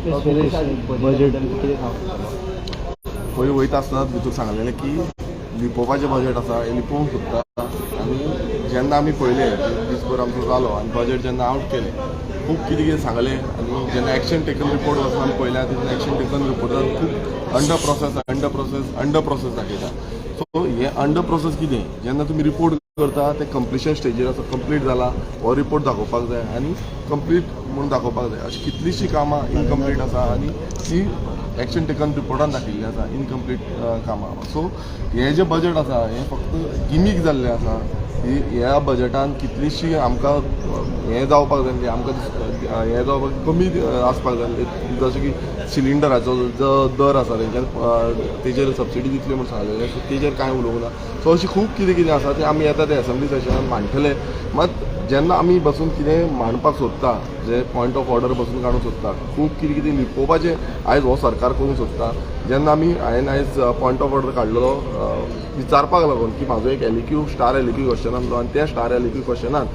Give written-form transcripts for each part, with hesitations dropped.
Budget कितें सांगता? पयर वयता आसतना भितर सांगलेलें की लिपोवपाचें बजेट आसा, हें लिपोवंक सोदता. आनी जेन्ना आमी पळयलें, दीसभर आमचो जालो आनी बजेट जेन्ना आवट केलें, खूब कितें कितें सांगलें. आनी जेन्ना एक्शन टेकन रिपोर्ट वचून आमी पळयल्या, तितून एक्शन टेकन रिपोर्टान खूब under process, under process, under process दाखयता. सो हें अंडर प्रोसेस कितें? जेन्ना तुमी रिपोर्ट करता, ते कंप्लिशन स्टेजीर आसा, कंप्लीट जाला हो रिपोर्ट दाखोवपाक जाय आनी कंप्लीट म्हणून दाखोवपाक जाय. अशी कितलीशीं कामां इनकम्प्लीट आसा आनी ती एक्शन टेकन रिपोर्टान दाखयल्ली आसा, इनकम्प्लीट कामां. सो हें जें बजेट आसा, हें फक्त गिमीक जाल्लें आसा की ह्या बजेटान कितलीशी आमकां हें जावपाक जाय, आमकां हें जावपाक कमी आसपाक जाय. जशें की सिलिंडराचो जो दर आसा, तेंच्यान तेजेर सबसिडी दितली म्हूण सांगलेलें, सो तेजेर कांय उलोवंक ना. सो अशें खूब कितें कितें आसा, तें आमी येता ते एसेंब्ली सेशनान मांडटले. मात जेन्ना आमी बसून कितें मांडपाक सोदता, जे पॉयंट ऑफ ऑर्डर बसून काडूंक सोदता, खूब कितें कितें लिपोवपाचें आयज हो सरकार करूंक सोदता. जेन्ना आमी, हांवें आयज पॉयंट ऑफ ऑर्डर काडलेलो विचारपाक लागून की म्हाजो एक एलएक्यू, स्टार एलएक्यू क्वेश्चन आसलो आनी त्या स्टार एलएक्यू क्वेश्चनान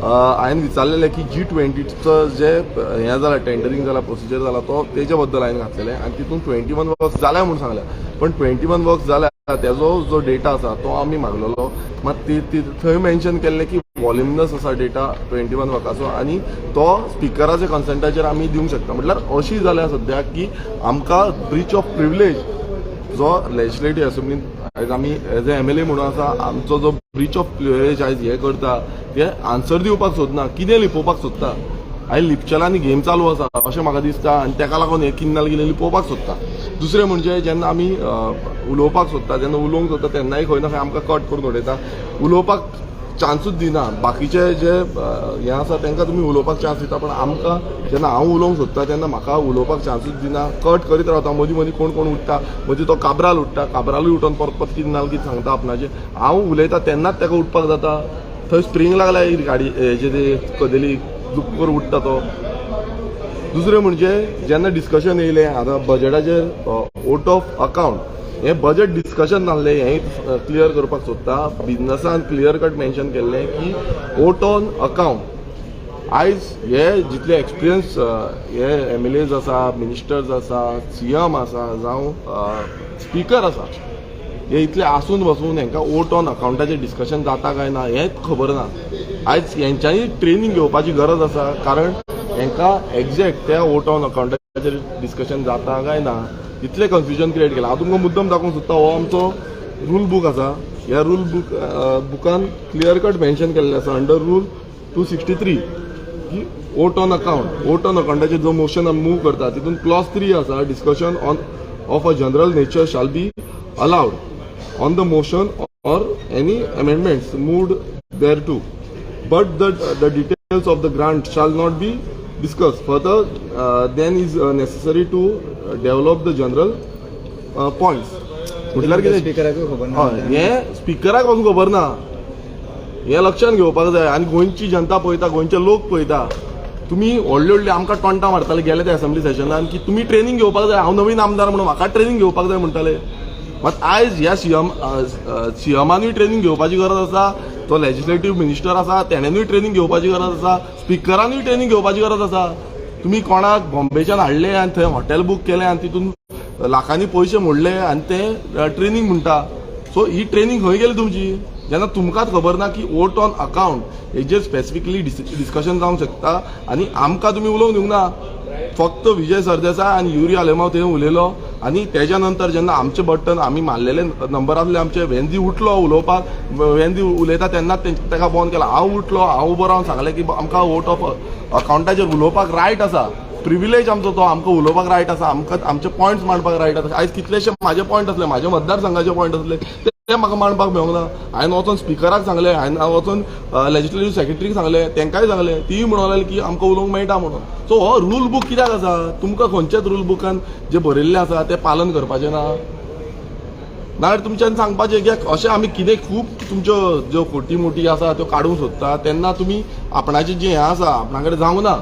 हांवें विचारलेलें की जी20चो जे हें जाला, टेंडरींग जाला, प्रोसिजर जाला, तो तेजे बद्दल हांवें घातलेलें. आनी तितून 21 वर्क्स जाल्या म्हूण सांगल्या, पण 21 वर्क्स जाल्या तेजो जो डेटा आसा, तो आमी मागलेलो. मात ती थंय मेन्शन केल्लें की वॉल्युमनस आसा डेटा 21 वर्काचो आनी तो स्पिकराच्या कन्संटाचेर आमी दिवंक शकता. म्हटल्यार अशी जाल्या सद्याक की आमकां ब्रीच ऑफ प्रिविलेज जो लेजिस्लेटीव असेंब्लीन आयज आमी एज ए एमएलए म्हणून आसा, आमचो जो ब्रीच ऑफ प्रिविलेज आयज हे करता, ते आन्सर दिवपाक सोदना, कितें लिपोवपाक सोदता. आयज लिपचेलांनी गेम चालू आसा अशें म्हाका दिसता आनी तेका लागून हे कितें ना कितें लिपोवपाक सोदता. दुसरें म्हणजे जेन्ना आमी उलोवपाक सोदता, जेन्ना उलोवंक सोदता, तेन्नाय खंय ना खंय आमकां कट करून उडयता, उलोवपाक चान्सूच दिना. बाकीचे जे हें आसा, तांकां तुमी उलोवपाक चान्स दिता, पण आमकां जेन्ना हांव उलोवंक सोदता, तेन्ना म्हाका उलोवपाक चान्सूच दिना, कट करीत रावता. मदीं मदीं कोण कोण उठ्ठा, मदीं तो काब्राल उठ्ठा. काब्रालूय उठोन परत परत कितें ना कितें सांगता आपणाचें. हांव उलयता तेन्नाच ताका उठपाक जाता. थंय स्प्रींग लागला गाडी हेजे, ते कदेली जुक्कर उठ्ठा तो. दुसरें म्हणजे जेन्ना डिस्कशन येयलें आतां बजेटाचेर, वोट ऑफ अकाउंट, हें बजेट डिस्कशन नासलें, हें क्लियर करपाक सोदता. बिजनसान क्लियर कट मेन्शन केल्लें की वोट ऑन अकाउंट. आयज हे जितले एक्सपिरियन्स हे एमएलएज आसा, मिनिस्टर्स आसा, सीएम आसा, जावं स्पिकर आसा, हे इतले आसून बसून हांकां वोट ऑन अकाउंटाचें डिस्कशन जाता काय ना, हें खबर ना. आयज हेंच्यांनी ट्रेनींग घेवपाची गरज आसा, कारण हांकां एग्जॅक्ट त्या वोट ऑन अकाउंटाचेर डिस्कशन जाता काय ना, इतलें कन्फ्युजन क्रिएट केलां. हांव तुमकां मुद्दम दाखोवंक सोदता, हो आमचो रूल बूक आसा. ह्या रूल बुकान क्लियर कट मेन्शन केल्लें आसा अंडर रूल 263 की vote on account, vote on अकाउंटाचेर जो मोशन आमी मूव करता, तितून क्लॉज 3 आसा, discussion on of a general nature shall be allowed on the motion or any amendments moved thereto, but the details of the grant shall not be discussed further than is necessary to develop the general points. म्हटल्यार कितें? स्पिकराकूय खबर ना. हय, हें स्पिकराक पासून खबर ना, हें लक्षात घेवपाक जाय. आनी गोंयची जनता पळयता, गोंयचे लोक पळयता. तुमी व्हडले व्हडले आमकां टोंटां मारताले गेले ते असेंब्ली सेशनान की तुमी ट्रेनींग घेवपाक जाय, हांव नवीन आमदार म्हणून म्हाका ट्रेनींग घेवपाक जाय म्हणटाले. मात आयज ह्या सीएमानूय ट्रेनींग घेवपाची गरज आसा, तो लेजिस्लेटीव मिनिस्टर आसा तेणेनूय ट्रेनींग घेवपाची गरज आसा, स्पिकरानूय ट्रेनींग घेवपाची गरज आसा. तुमी कोणाक बॉम्बेच्यान हाडले आनी थंय हॉटेल बूक केलें आनी तितून लाखांनी पयशे मोडले आनी ते ट्रेनींग म्हणटा. सो ही ट्रेनींग खंय गेली तुमची, जेन्ना तुमकांच खबर ना की वोट ऑन अकाउंट हेजेर स्पेसिफिकली डिस्कशन जावंक शकता आनी आमकां तुमी उलोवंक दिवंक ना? फक्त विजय सरदेसाय आनी युरी आलेमाव थंय उलयलो आनी तेज्या नंतर जेन्ना आमचे बटन आमी मारलेले नंबर आसले आमचे, वेंदी उठलो उलोवपाक, वेंदी उलयता तेन्नाच ताका बंद केला. हांव उठलो, हांव उबो रावन सांगलें की आमकां वोट ऑफ अकाउंटाचेर उलोवपाक रायट आसा, प्रिविलेज आमचो तो, आमकां उलोवपाक रायट आसा, आमकां आमचे पॉयंट्स मांडपाक रायट आसा. आयज कितलेशे म्हाजे पॉयंट आसले, म्हाजे मतदारसंघाचे पॉयंट आसले, ते म्हाका मांडपाक मेळोंक ना. हांवें वचोन स्पिकराक सांगलें, हांवें वचोन लेजिस्लेटीव सेक्रेटरीक सांगलें, तांकांय सांगलें, तीय म्हणूंक लागली की आमकां उलोवंक मेळटा म्हणून. सो हो रूल बूक कित्याक आसा? तुमकां खंयच्याच रूल बुकान जे बरयल्लें आसा तें पालन करपाचें ना? नाजाल्यार तुमच्यान सांगपाचें की अशें आमी कितें खूब तुमच्यो ज्यो खोटी मोटी आसा त्यो काडूंक सोदता, तेन्ना तुमी आपणाचें जें हें आसा, आपणा कडेन जावंक ना.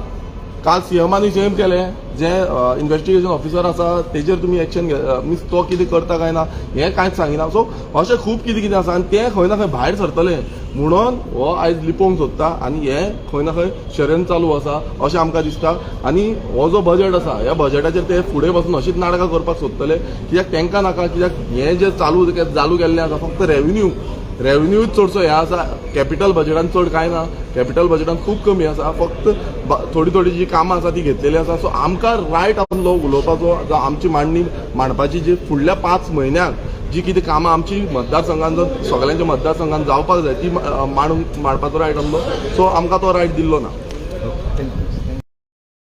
काल सीएमानी सेम केलें. जे इन्व्हेस्टिगेशन ऑफिसर आसा तेजेर तुमी एक्शन मिन्स तो कितें करता काय ना हें कांयच सांगिना. सो अशें खूब कितें कितें आसा आनी तें खंय ना खंय भायर सरतलें म्हणून हो आयज लिपोवंक सोदता आनी हें खंय ना खंय षडयंत्र चालू आसा अशें आमकां दिसता. आनी हो जो बजेट आसा, ह्या बजेटाचेर ते फुडें बसून अशीच नाटकां करपाक सोदतले, कित्याक तांकां नाका, कित्याक हें जें चालू केल्लें आसा फक्त रेव्हेन्यू, रेव्हेन्यूच चडसो हें आसा. कॅपिटल बजेटान चड कांय ना, कॅपिटल बजेटान खूब कमी आसा. फक्त थोडी थोडी जी कामां आसा ती घेतलेली आसा. सो आमकां रायट आसलो उलोवपाचो जावं आमची मांडणी मांडपाची, जी फुडल्या 5 म्हयन्यांक जी कितें कामां आमची मतदारसंघान जर सगळ्यांच्या मतदारसंघान जावपाक जाय ती मांडून मांडपाचो रायट आसलो. सो आमकां तो रायट दिल्लो ना.